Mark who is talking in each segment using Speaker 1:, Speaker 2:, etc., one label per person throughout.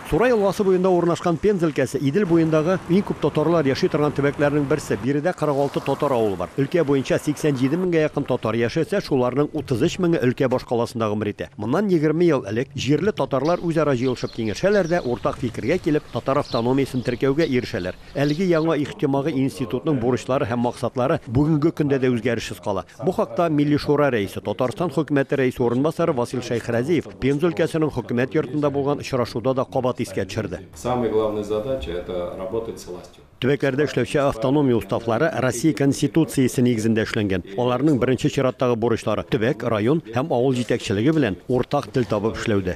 Speaker 1: Сура елгасы буенда урнашкан Пенза өлкәсе Идел буендагы иң күп татарлар яши торган төбәкләрнең берсе. Биредә 46 татар авылы бар. Өлкә буенча 87 меңгә якын татар яшәсә, шуларның 33 меңе өлкә башкаласында гомер итә. Моннан 20 ел элек җирле татарлар үзара җыелышып киңәшәләр дә, уртак фикергә килеп, татар автономиясен теркәүгә ирешәләр. Әлеге яңа иҗтимагый институтның бурычлары һәм максатлары бүгенге көндә дә үзгәрешсез кала. Бу хакта Милли Шура рәисе, Татарстан Хөкүмәте рәисе урынбасары Васил Шәйхразиев Пенза өлкәсенең Хөкүмәт йортында булган очрашуда да кабат искә төшерде.
Speaker 2: Самая главная задача, это работать с властью.
Speaker 1: Төбәкләрдә эшләүче автономия уставлары Россия Конституциясе нигезендә эшләнгән. Аларның беренче чираттагы бурычлары, төбәк, район һәм авыл җитәкчелеге белән уртак тел табып эшләүдә.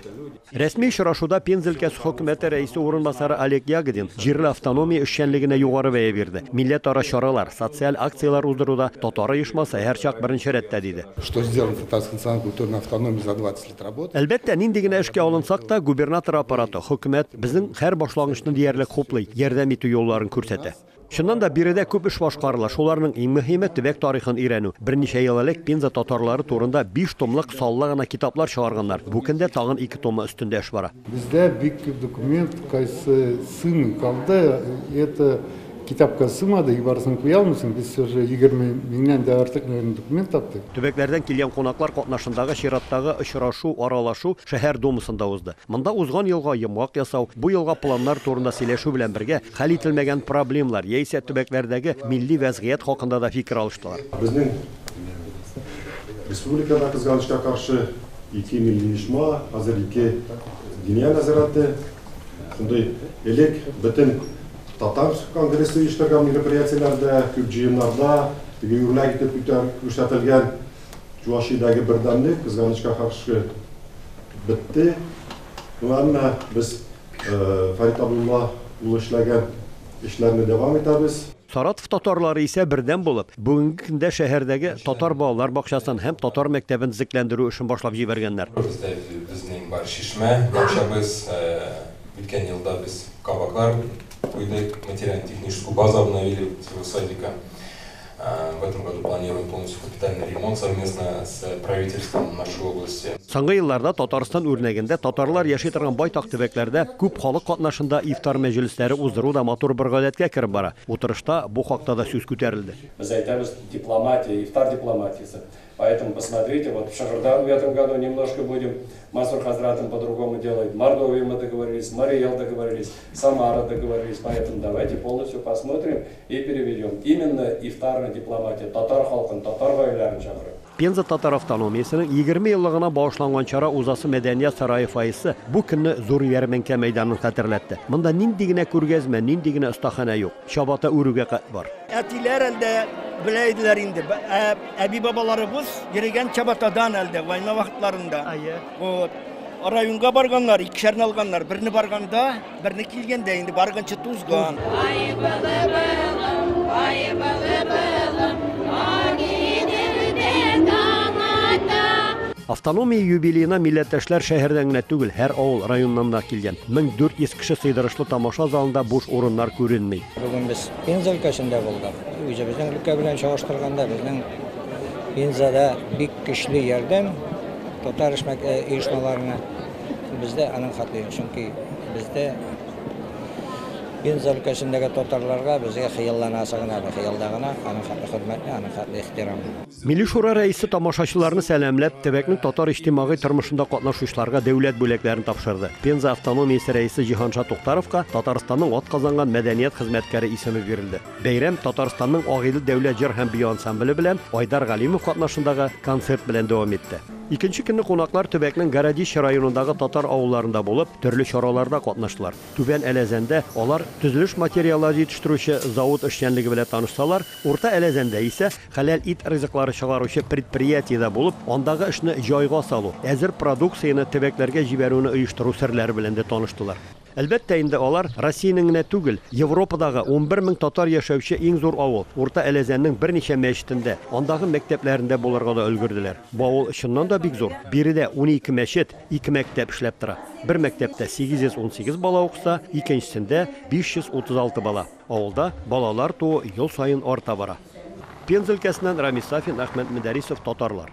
Speaker 1: Рәсми очрашуда Пенза өлкәсе хөкүмәте рәисе урынбасары Олег Ягодин җирле автономия эшчәнлегенә югары бәя бирде. Милләтара чаралар, социаль акцияләр уздыруда татар оешмасы һәрчак беренче рәттә, диде.
Speaker 3: Что сделано Татарской национально-культурной автономией за 20 лет работы?
Speaker 1: Әлбәттә, нинди генә эшкә алынсак та, губернатор аппараты, хөкүмәт безнең һәр башлангычны диярлек хуплый, ярдәм итү юлларын күрсәтә. Чыннан да, биредә күп эш башкарыла. Шуларның иң мөһиме, төбәк тарихын өйрәнү. Берничә ел элек Пенза татарлары турында биш томлык саллы гына китаплар чыгарганнар. Бу көндә тагын ике томы өстендә эш бара.
Speaker 3: Бездә бик күп документ, кайсы сыймый калды, это китапка сыймады, и барысын куя алмыйсың. Без все же 20 меңнән дә артык, наверное, документ таптык.
Speaker 1: Төбәкләрдән килгән кунаклар катнашындагы чираттагы очрашу, аралашу шәһәр Думасында узды. Монда узган елга йомгак ясау, бу елга планнар турында сөйләшү белән бергә, хәл ителмәгән проблемалар яисә төбәкләрдәге милли вәзгыять хакында да фикер алыштылар.
Speaker 4: Безнең республикада, кызганычка каршы, ике милли оешма, хәзер ике Диния нәзарәте. Шундый элек бөтен татар конгрессы оештырган мероприятиеләрдә, күп җыеннарда теге үрнәк итеп күрсәтелгән Чувашиядәге бердәмлек, кызганычка каршы, бетте. Ну, әмма без Фәрит Абдулла улы эшләгән эшләрне дәвам итәбез.
Speaker 1: Саратов татарлары исә бердәм булып, бүгенге көндә шәһәрдәге татар балалар бакчасын һәм татар мәктәбен төзекләндерү эшен башлап җибәргәннәр.
Speaker 2: Бездә безнең бар чишмә, бакчабыз. Үткән елда без кабаклар куйдык, материально-техническую базу обновили всего садика. В этом году планируем полностью капитальный ремонт совместно с правительством нашей области.
Speaker 1: Соңгы елларда Татарстан үрнәгендә татарлар яши торган байтак төбәкләрдә күп халык катнашында ифтар мәҗлесләре уздыру да матур бер гадәткә кереп бара. Утырышта бу хакта да сүз күтәрелде.
Speaker 5: Без әйтәбез, дипломатия, ифтар дипломатиясе. Поэтому посмотрите, вот в Шыгырдан в этом году немножко будем Мансур Хазратом по-другому делать. Мордовию мы договорились, Марий Эл договорились, Самара договорились. Поэтому давайте полностью посмотрим и переведем. Именно ифтарная дипломатия. Татар халкын, татар гаиләләрен чакырып.
Speaker 1: Пенза татар автономиясенең 20 еллыгына багышланган чара узасы мәдәният сарае фойесы бу көнне зур ярминкә мәйданын хәтерләтте. Монда нинди генә күргәзмә, нинди генә остаханә юк. Чабата үрүгә кадәр бар.
Speaker 6: Әтиләр әлдә белә иделәр инде. Ә әби-бабаларыбыз йөрегән чабатадан әлдә война вакытларында. Вот. Районга барганнар, икешәрне алганнар. Берне барганда, берне килгәндә инде барганчы тузган.
Speaker 7: Ай былы-былым, ай былы-былым, Агиделдә таң ата.
Speaker 1: Автономия юбилеена милләттәшләр шәһәрдән генә түгел, һәр авыл, районнан да килгән. 1400 кеше сыйдырышлы тамаша залында буш урыннар күренми.
Speaker 8: Бүген без Пенза өлкәсендә булдык. Үзебезнең өлкә белән чагыштырганда безнең Пензада бик көчле ярдәм татар оешмаларына. Бездә аның хәтле юк, чөнки бездә Пенза өлкәсендәге татарларга безгә хыялланасы гына әле, хыялда гына аның хәтле хөрмәтне, аның хәтле ихтирамны.
Speaker 1: Милли Шура рәисе тамашачыларны сәламләп, төбәкнең татар иҗтимагый тормышында катнашучыларга дәүләт бүләкләрен тапшырды. Пенза автономиясе рәисе Җиһанша Туктаровка Татарстанның атказанган мәдәният хезмәткәре исеме бирелде. Бәйрәм Татарстанның Агыйдел дәүләт җыр һәм бию ансамбле белән Айдар Галимов катнашындагы концерт белән дәвам итте. Икенче көнне кунаклар төбәкнең Городище районындагы татар авылларында булып, төрле чараларда катнаштылар. Түбән Әләзәндә алар төзелеш материаллары җитештерүче завод эшчәнлеге белән танышсалар, Урта Әләзәндә исә хәләл ит ризыклары чыгаручы предприятиедә булып, андагы эшне җайга салу, әзер продукцияне төбәкләргә җибәрүне оештыру серләре белән дә таныштылар. Әлбәттә инде, алар Россиянең генә түгел, Европадагы 11 мең татар яшәүче иң зур авыл, Урта Әләзәннең берничә мәчетендә, андагы мәктәпләрендә булырга да өлгерделәр. Бу авыл чыннан да бик зур. Биредә 12 мәчет, ике мәктәп эшләп тора. Бер мәктәптә 818 бала укыса, икенчесендә 536 бала. Авылда балалар туу ел саен арта бара. Пенза өлкәсеннән Рамис Сафин, Әхмәт Мөдәрисов, Татарлар.